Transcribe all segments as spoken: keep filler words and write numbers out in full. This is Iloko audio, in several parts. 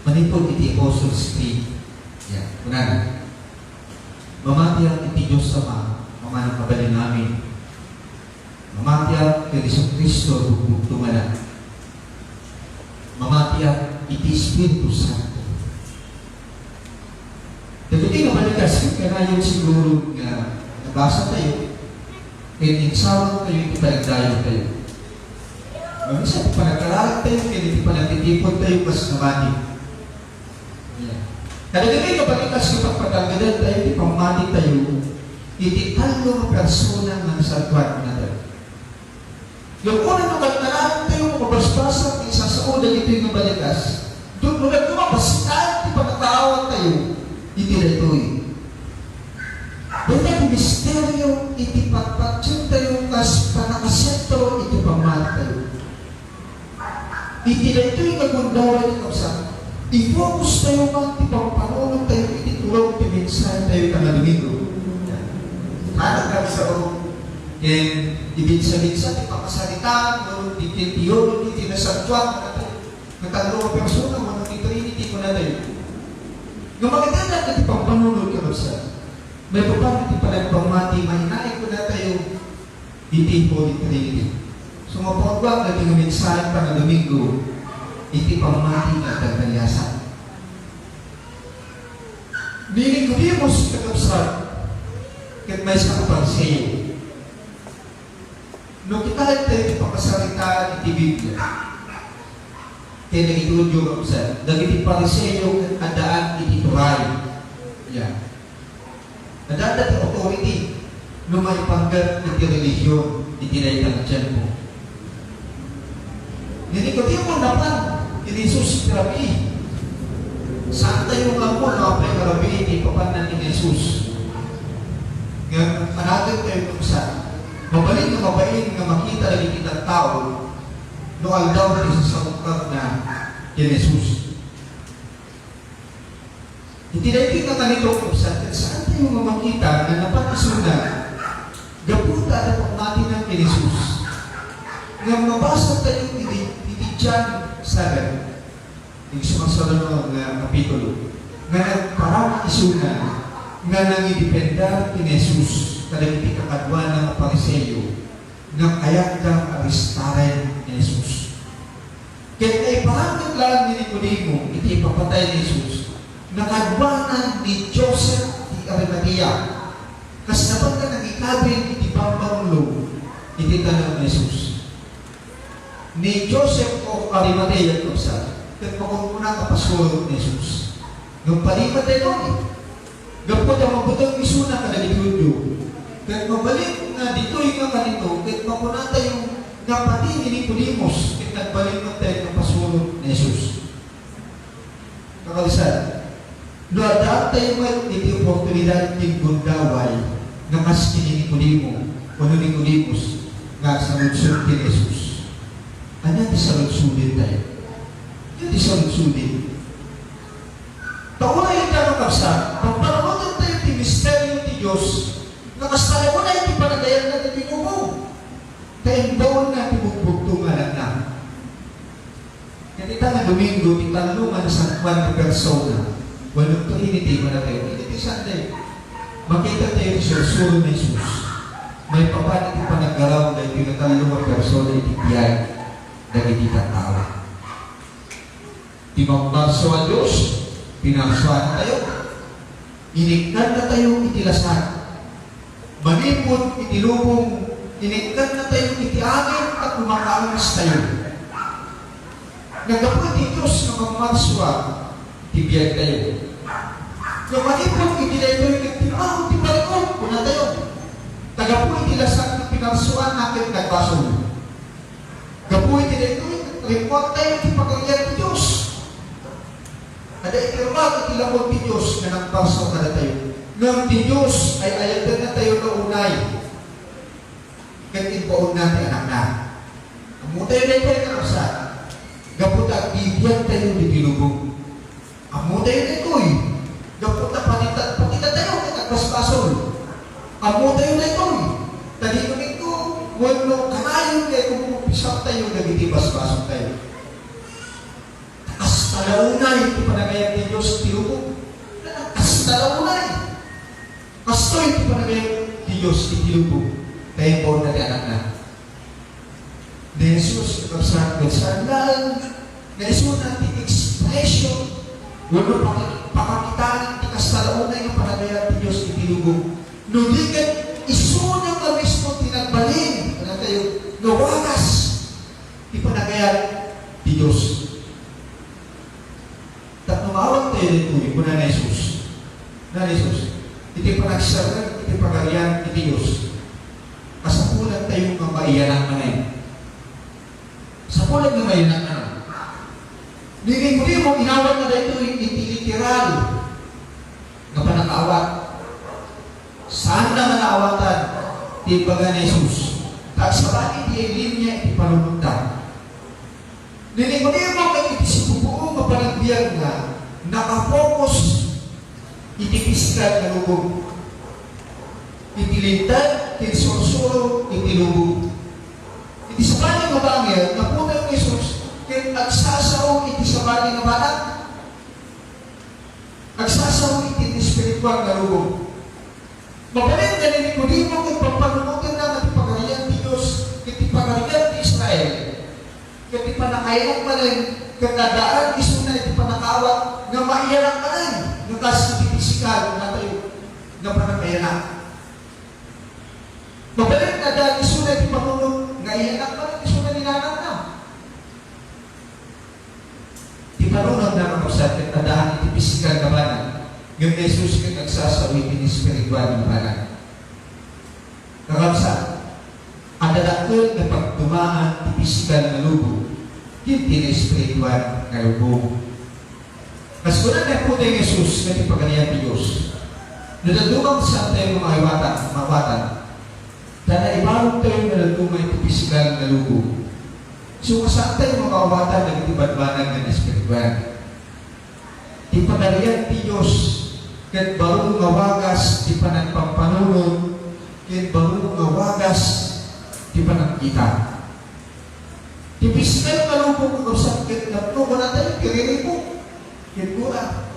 Manipud iti Apostles' Creed, ya, kunana, "Mamatiak iti Dios Ama, Ama a mabalin amin. Mamatiak ken Jesu-Cristo a bugbugtong a Anak. Mamatiak iti Espiritu Santo." Dagiti nga balikas, kanayon siguro nga nabasa tayo, ken insawan tayo iti panagdayaw tayo. Ngem sa iti panagkararag tayo, ken iti panagtitipon tayo, kas namati. Yeah. Kadagiti nga balikas nga pagpatalgedan tayo iti pammati tayo, iti tallo nga persona nga nasalkuan na tayo. Ngem kuna no kalkalaentayo nga mabasbasang nga isasao dagitoy nga balikas, no, no nagkumabaskaan ti pannakaawat tayo iti daytoy. Dayta ti misterio iti patpatien tayo kas pannakasentro iti pammati tayo. Iti daytoy nga gundaway ti kabsat, i-focus tayo man ti pampanunot tayo iti turong ti mensahe tayo kada Domingo. Kada kabsat, ken ibinsa-binsa ti pakasaritaan, wenno ti, ti theology, ti nasantoan, nga tallo a persona, wenno ti Trinity, kunatayo. Nga makitadak iti pampanunot, kakabsat, maipapan iti panagpammati, mainaig, kunatayo, iti Holy Trinity. So, mapaunwan nga ti mensahe kada Domingo, iti pammati nga agdagdagasa. Ni Nicodemus, kakabsat, ket maysa a Fariseo. No kitaen tayo ti pakasaritaan iti Biblia, ken dagiti Judio, kakabsat, dagiti Fariseo ket addaan iti turay. Yeah. Addaan ti authority no maipanggep iti relihion iti dayta nga tiempo. Ni Nicodemo napan ken ni Jesus iti rabii. Saan tayo nga ammo no apay nga rabii ti ipapanna ni Jesus. Ngem anagen tayo, kakabsat, mabalin nga mabain nga makita dagiti tattao no aldaw ti sasangkatna ken ni Jesus. Iti daytoy nga kanito, kakabsat, ket saan tayo nga makita nga napan isuna gapu ta adda pammatina ken ni Jesus. Ngem mabasa tayo iti, iti John seven, iti sumasaludsod nga kapitulo, nga nagparang isuna nga nangidepender ken ni Jesus kadagiti kakaduana nga Fariseo nga kayatda nga arestaren ni Jesus. Ket naiparang met laeng ni Nicodemo iti ipapatay ni Jesus, nakaduanan ni Joseph ti Arimatea, kas napan nga nangikabil iti bambanglong iti tanem ni Jesus. Ni Joseph of Arimatea, kakabsat, ket makunkuna a pasurot ni Jesus. Ngem padi met daytoy, gapu ta mabuteng isuna kadagiti Judio. Ket mabalin nga ditoy nga kanito, ket makunatayo nga padi ni Nicodemus, ket nagbalin met tayo nga pasurot ni Jesus. Kakabsat, no addaantayo met iti oportunidad ken gundaway nga kas ken ni Nicodemo wenno Nicodemus nga agsaludsod ken ni Jesus, ania ti saludsoden tayo? Ania ti saludsoden? Ta unay ita, kakabsat, pampanunoten tayo ti misterio ti Dios nga kasta la unay ti panagayatna dagiti lubong, ta imbaonna ti bugbugtong nga Anakna. Ket ita nga Domingo, ti tallo nga nasantoan nga persona, wenno Trinity, kunatayo, iti Sunday, makita tayo ti sursuro ni Jesus. Maipapan iti panaggaraw daytoy nga tallo nga persona iti biag dagiti tattao. Ti Mamparso a Dios, pinarsuanatayo. Inikkannatayo iti lasag. Manipud iti lubong, inikkannatayo iti amin a kumakaanustayo. Naggapu ti Dios nga mammarsua iti biagtayo. Nga manipud iti daytoy ket timmao ti balitok, kunatayo. Ta gapu iti lasag nga pinarsuana ket nagbasol. Gapu iti daytoy, rimmuartayo ti pagarian ti Dios. Adda iti ruar iti lapud ti Dios nga nagparso kadatayo. Ngem ti Dios ay ayatennatayo nga unay ket imbaonna ti Anakna. Ammotayo daytoy, kakabsat, gapu ta agbibiagtayo ditoy lubong. Ammotayo daytoy, gapu ta panita-, pakitatayo ket agbasbasol. Ammotayo daytoy, ta ditoy wenno kanayon nga ikumkumpisartayo dagiti basbasoltayo. Ta kasta la una Ay, ti panagayat ti Dios iti lubong. Kasta la unay. Kastoy ti panagayat ti Dios iti lubong. Kaya po na ti anakna. Ni Jesus, ket saan, ket saan laeng nga isuna ti expression wenno paka-, pakakitaan ti kasta la unay nga panagayat ti Dios iti lubong. No di ket isuna nga mismo ti nagbalin, kunatayo, nga wagas ti panagayat ti Dios. Tapno maawat tayo ditoy, kuna ni Jesus. Kuna ni Jesus, iti panagserrek iti Pagarian iti Dios, kasapulan tayo nga maiyanak manen. Kasapulan nga maiyanak manen. Ni Nicodemo, inawatna daytoy iti literal nga panakaawat. Saanna nga naawatan ti imbaga ni Jesus. Ta agsabali ti linya iti panunotda. Ni Nicodemo ket iti sibubuo nga panagbiagna, nakapokus iti pisikal nga lubong. Iti linteg ken sursuro iti lubong. Iti sabali nga banag, naputeng ni Jesus ket agsasao iti sabali nga banag. Agsasao iti espirituan nga lubong. Mabalin nga ni Nicodemo ket pampanunotenna nga ti Pagarian ti Dios ket ti Pagarian ti Israel, ket ti pannakaiyanak manen ket addaan isuna iti pannakaawat nga maiyanak manen nga kas iti pisikal nga tayo nga pannakaiyanak. Mabalin nga addaan isuna iti panunot nga iyanak manen isuna ni nanangna. Ti panunotna, kakabsat, ket addaan iti pisikal nga banag, ngem ni Jesus ket agsasao iti espirituan nga banag. Kakabsat, adda dakkel nga pagtumaan ti pisikal nga lubong ken ti espirituan nga lubong. Kas kuna ni Apo tayo Jesus nga ti Pagarian ti Dios, no dadduma ti saantayo nga maawatan, maawatan, ta naibalud tayo nga dadduma iti pisikal nga lubong. Isu nga saantayo nga maawatan dagiti banbanag nga espirituan. Ti Pagarian ti Dios ket baro nga wagas ti panagpampanunot ken baro nga wagas ti panagkita. Ti pisikal nga lubong, kakabsat, ket napno, kunatayo, ti riribuk ken gura.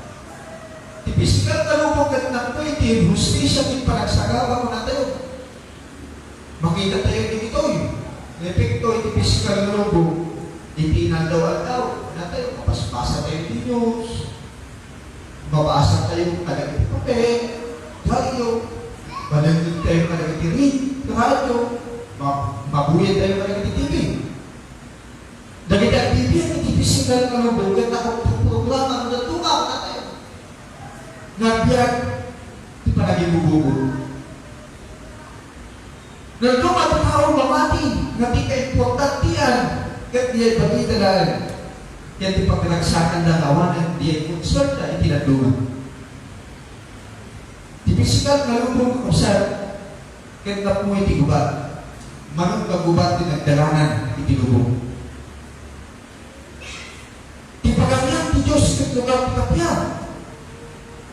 Ti pisikal nga lubong ket napno iti inhustisia ken panagsagaba, kunatayo. Makita tayo ditoy. Nga epekto iti pisikal nga lubong, iti inaldaw-aldaw, kunatayo, mabasbasa tayo ti news. Mabasa tayo kadagiti papel, diario, manengngeg tayo kadagiti ri-, radio, ma-, mabuyat tayo kadagiti T V. Dagiti agbibiag iti pisikal nga lubong ket nakurkurkurlaman, dadduma, kunatayo. Nga agbiag ti panagibububor. Dadduma ti tao mamati nga di kaimportantian ket diay bagida laeng. Ket ti pagkanagsakanda nga awanen diay konsernda iti dadduma. Ti pisikal nga lubong, kakabsat, ket napno iti gubat. Mano nga gubat ti nagdalanan iti lubong. Ti Pagarian ti Dios ket lugar ti kappia.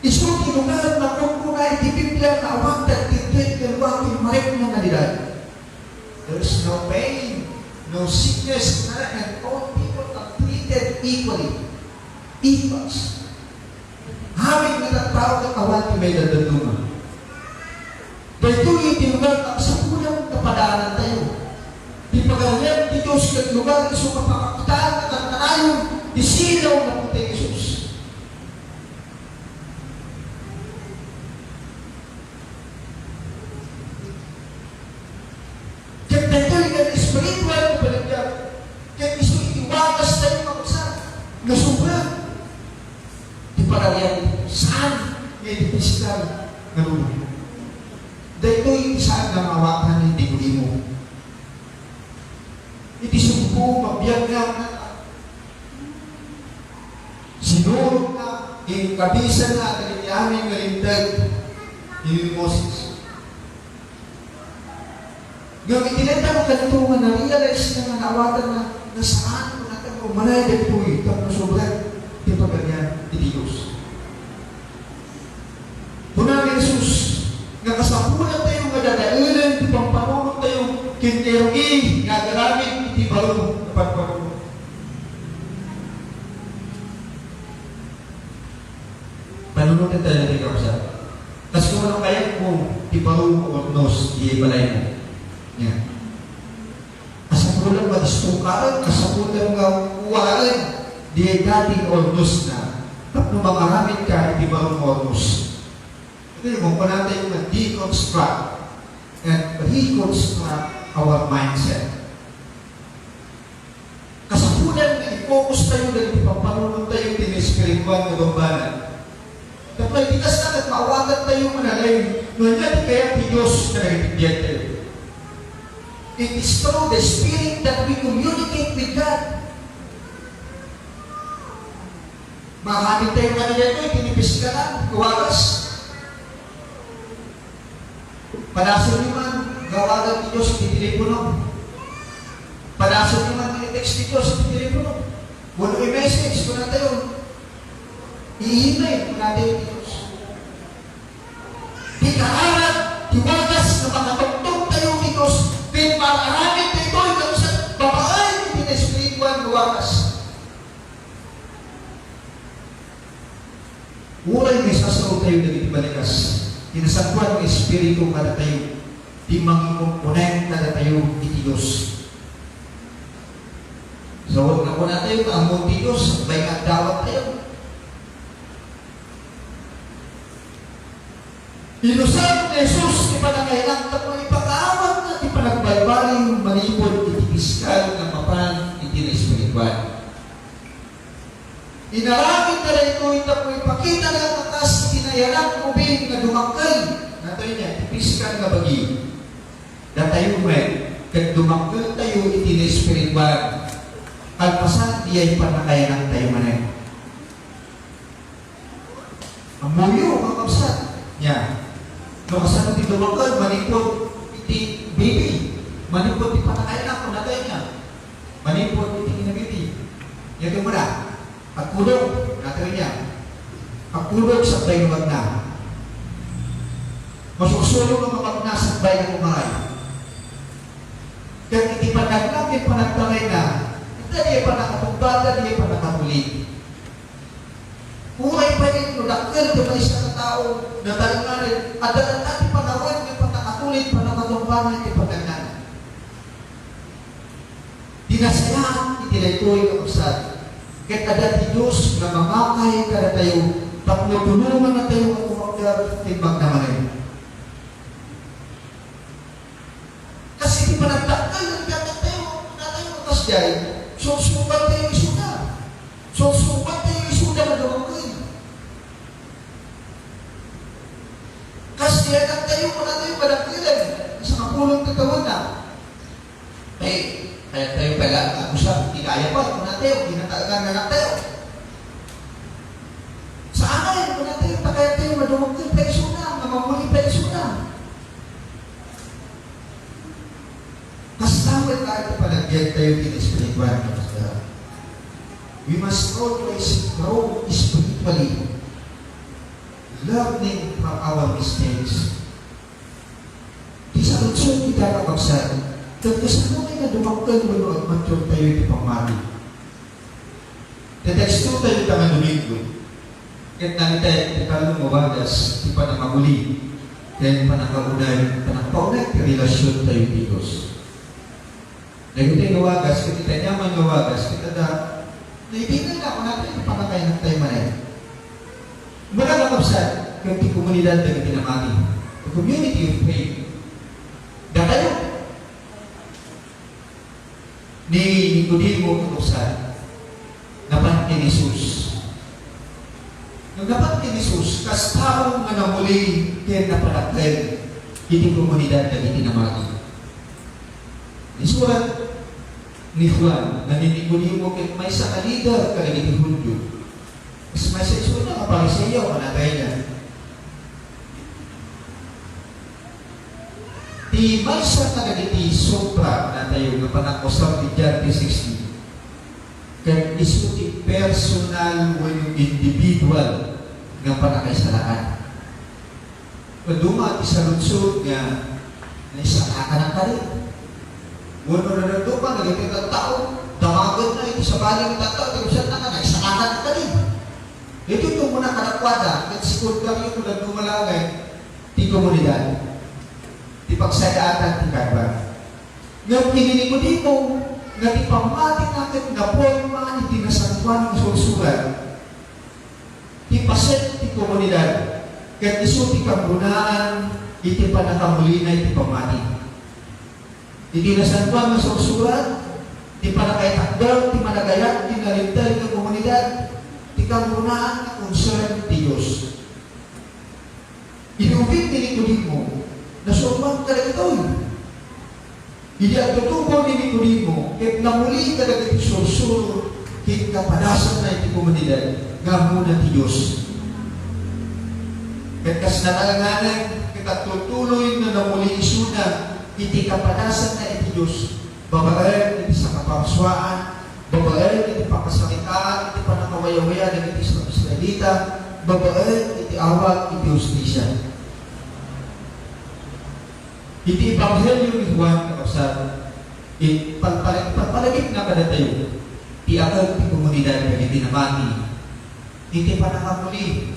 Isu ti lugar nga kunkuna iti Biblia nga awan dagiti ket nga lugar ti marikna nga liday. There is no pain, no sickness, and all people are treated equally. Equals. Amin nga tattao ket awan ti maidadduma. Daytoy iti lugar nga agsapulan nga padaanantayo. Ti Pagarian ti Dios ket lugar isu nga pakakitaan nga kankanayon ti silaw nga Apo tayo Jesus. Ket daytoy nga espiritual nga panagbiag, ket isu iti wagas tayo nga usa nga sobra ti panagbiag, saan nga iti pisikal nga lubong. Daytoy ti saan nga maawatan ni Nicodemo. Iti sumpo, mabiag nga sinurotna, inkabisatna dagiti amin nga linteg ni Moses. Ngem iti dayta nga kanito nga na-realize na nga naawatanna, nga saan nga nagkaumana daytoy tapno sobra ti Pagarian ti Dios. Kuna ni Jesus, nga kasapulan tayo nga dadaelen ti pampanunottayo ken ti rugi nga agaramid iti baro nga pagpanuno. Kasapulan nga istukaren, kasapulan nga uwaen diay dati nga urnosna tapno mangaramidka iti baro nga urnos. Iti mo, kunatayo nga deconstruct and reconstruct our mindset. Kasapulan nga i-focus tayo dagiti pampanunot tayo iti espirituan nga bambanag. Tapno iti kasta, ket maawagan tayo nga nalay no ania ti kayat ti Dios kadagiti biag tayo. It is through the Spirit that we communicate with God. Mahamit tayo nga nalay iti piskalan, wagas. Padasenyo man nga awagan ti Dios iti telepono. Padasenyo man nga i-text ti Dios iti telepono. Wenno i-message, kunatayo. I-email, kunatayo ti Dios. Ti kaarag, ti wagas nga makatungtong tayo ti Dios, ken maaramid daytoy, kanusat babaen iti naespirituan nga wagas. Uray nga isasao tayo dagiti balikas, ti Nasantoan nga Espiritu kadatayo, ti mangikungkunen kadatayo iti Dios. Sa nga kunatayo nga ammon ti Dios, sakbay nga agdawat tayo. Inusar ni Jesus ti pannakayanak tapno ipakaawatna ti panagbalbaliw manipud iti piskal nga mapan iti naespirituan. Inaramidna daytoy tapno ipakitana nga kas iti nayanak nga ubing nga dumakkel, natoy niya, ti piskal nga bagi. Datayo met, ket dumakkeltayo iti naespirituan. Kalpasan, diay pannakayanaktayo manen. Ammoyo, mga kabsat. Nia. No kasano ti dumakkel manipud iti bibi, manipud ti pannakayanak, kunatayo nia. Manipud iti kinabibi. Nia ti umuna, agkudog, kunatayo nia. Agkudog sakbay nga magna. Masuksuyo nga magna sakbay nga umaray. Ket iti panagna ken panagtarayna, ita diay pannakatungpalda, diay pannakatulid. Uray pay no dakkel ti maysa a tao, natalnganen, adda latta ti panawen nga pannakatulid, pannakatungpalna iti pagnagnana. Ti nasayaat iti daytoy nga kabsat, ket adda ti Dios nga mamakay kadatayo tapno tulongannatayo nga tumakder ken magnamanen. Kas iti panagdakkel, nagdakkel tayo, natayo, kas diay, sursuro tayo isuda. Sursuro tayo isuda nga dumakkel. Kas diay, natayo, natayo, madakkelen, sa kapulong tatawenna. Eh, kaya tayo pala, agusap, di kaya pa, kunatayo, ginatagan na lang tayo. Sa angay, kunatayo, ta kaya tayo, madumagkel tayo isuna, mamamuli tayo isuna. Kasta met nga iti panagbiag tayo iti espiritual nga kasla. We must always grow spiritually, learning from our mistakes. Ti saludsod ita, kakabsat, ket kasano nga dumakkel wenno agmature tayo iti pammati? Ti teksto tayo ita nga Domingo, ket nangted ti tallo nga wagas ti pannakauli ken pannakauneg, pannakapauneg ti relasion tayo iti Dios. Dagiti nga wagas, ket iti aniaman nga wagas, ket adda, naibinay na, kunatayo, ti pannakayanak tayo manen. Muna, kakabsat, ket ti komunidad dagiti namati, the community of faith. Datayo, ni Nicodemo, kakabsat, napan ken ni Jesus. Nagnapan ken ni Jesus, kas tao nga namuli ken napadakkel iti komunidad dagiti namati. Isurat ni Juan nga ni Nicodemo ket maysa a lider kadagiti Judio. Kas maysa isu nga Fariseo, kunatayo. Ti maysa kadagiti sobra, kunatayo, nga panagkusar ti John three sixteen. Ket isu ti personal wenno individual nga pannakaisalakan. Dadduma ti saludsod nga, "Naisalakan kadi?" Wenno dadduma dagiti tattao, damagenna iti sabali nga tattao, ti ubsanna nga, "Naisalakan kadi?" Iti tumuna kadakuada, ket sekundaryo no dadduma laeng ti komunidad, ti pagsayaatan ti karbat. Ngem idi ni Nicodemo nga ti pammatina ket naporma iti Nasantoan nga Sursurat, ti paset ti komunidad, ket isu ti kangrunaan iti pannakamulina iti pammati. Iti Nasantoan nga Sursurat, ti pannakaitakder ti managayat ken nalinteg nga komunidad, ti kangrunaan nga concern ti Dios. Idi ubing ni Nicodemo, nasursuroan kadagitoy. Idi agtutubo ni Nicodemo, ket namuli kadagiti sursuro ken kapadasanna iti komunidad nga ammona ti Dios. Ket kas nalaenganen, ket agtutuloy nga namuli isuna iti kapadasanna iti Dios, babaen iti sakaparsuaan, babaen iti pakasaritaan, iti pannakawayawaya dagiti Israelita, babaen iti awag iti hustisia. Iti Ebanghelio ni Juan, kakabsat, it-, palpala-, palpalagipna kadatayo ti agen ti komunidad dagiti namati iti pannakamuli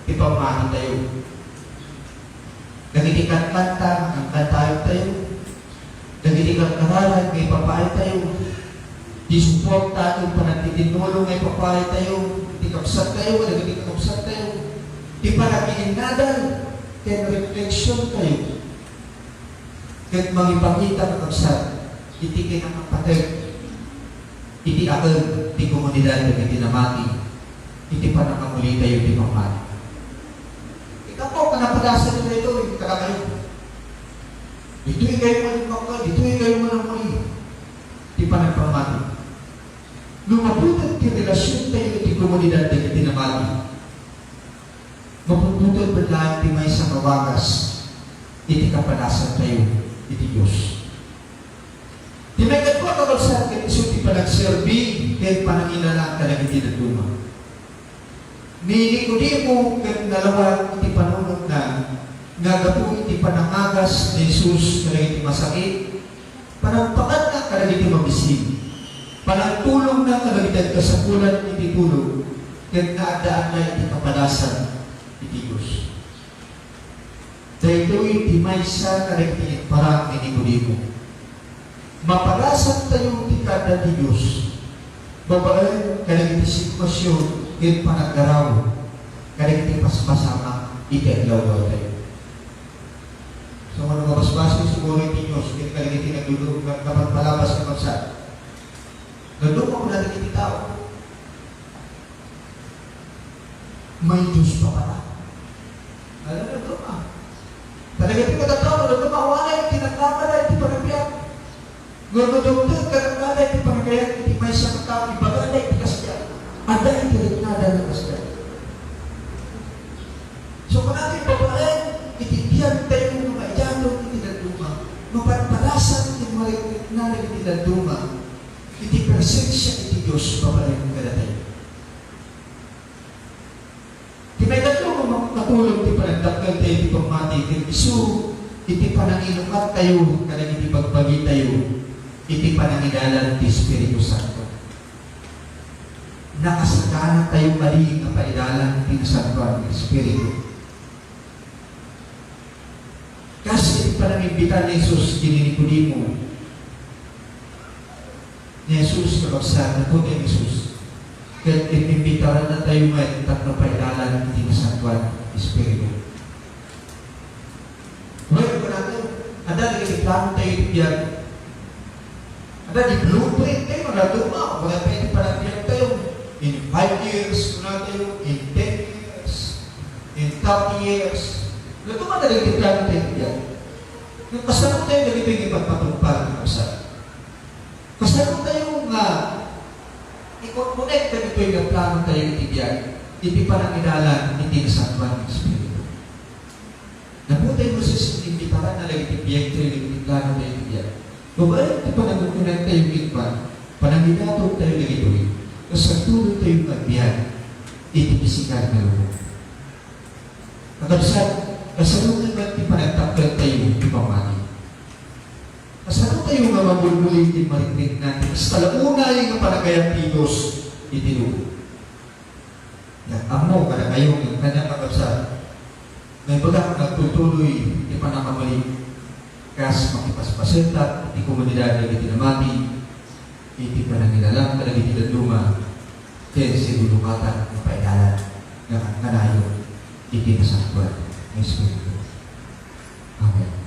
ti pammatitayo. Dagiti kankanta nga kankantaentayo, dagiti karkaralan nga ipapaaytayo, ti suporta ken panagtitinnulong nga ipapaaytayo iti kabsattayo, dagiti kakabsattayo, ti panagiinnadal ken refleksiontayo. Ket mangipakita, kakabsat, iti kinakapateg iti agen ti komunidad dagiti namati iti pannakamulitayo ti pammati. Ikaw, napadasan daytoy kadakayo. Ditoy kayo manipakka, ditoy kayo manamuli ti panagpammati. No maputot ti relasiontayo iti komunidad dagiti namati, maputputot met laeng ti maysa nga wagas iti kapadasantayo iti Dios. Ti maikadua, kakabsat, ket isu ti panagserbi ken panangilalang kadagiti dadduma. Ni Nicodemo ket nalawa iti panunotna nga gapu iti panangagas ni Jesus kadagiti masakit, panagpakadna kadagiti mabisin, panagtulongna kadagiti agkasapulan iti tulong, ket naaddaanna iti kapadasan iti Dios. Daytoy ti maysa kadagiti imparang ni Nicodemo. Mapadasantayo ti kaadda ti Dios babaen kadagiti sitwasion ken panaggaraw kadagiti paspasamak iti agdawdawtayo. So, no mabasbasol siguro iti Dios ken kadagiti nagdudu-, nagpapalabas nga bansa, nagdudumo kadagiti tao. May Dios pa pala. Alam mo, dadduma. Talaga ti kadataw, dadduma, awan na yung tinatama na yung panagbiag. Ngem no dumteng kadakuada iti panagayat iti maysa nga tao, ibagada iti kasdiay. Adda iti riknada nga kasdiay. So, kunana, babaen iti biagtayo nga maidaton iti dadduma, mapadpadasan iti mariknada iti dadduma, iti presensia iti Dios babaen kadatayo. Ti maikatlo nga ma-, matulong ti panagdakkeltayo iti pammati ket isu iti pananginukattayo kadagiti bagbagitayo iti panangidalan ti Espiritu Santo. Nakasaganatayo kadi nga paidalan ti Nasantoan nga Espiritu? Kas iti panangimbita ni Jesus ken ni Nicodemo, ni Jesus, kakabsat, naputoy ni Jesus. Ket inimbitaranna tayo met tapno paidalan iti Nasantoan nga Espiritu. Wen, kunana, adda dagiti plano tayo iti biag. Adda di blueprint tayo, nga dadduma, wala pa iti panagbiag tayo. In five years, kuna tayo, in ten years, in thirty years. Dadduma dagiti plano tayo iti biag. Kasano tayo dagitoy nga ipagpatungpal, kakabsat? Kasano tayo nga ikokonek dagitoy nga plano tayo iti biag, iti panangidalan iti Nasantoan nga Espiritu? Naputay Moses, inimbitaran na dagiti biag tayo, dagiti plano tayo iti biag. Babaen ti panagkukunan tayo iti biag, panangidaton tayo dagitoy, kas agtuloy tayo nga agbiag iti pisikal nga lubong. Kakabsat, kasano met ti panagtakkel tayo iti pammati? Kasano tayo nga mabulbuli iti mariknana ti kasta la unay nga panagayat ti Dios iti lubong? Ket ammo kadakayo nga kaniak, kakabsat, nga ibagak nga agtultuloy ti pannakabalin kas makipaspasentak iti Unidad dagiti namati iti panangilalang kadagiti dadduma ken siguratan nga paidalan nga kanayon iti nasantoan nga Espiritu. Amen.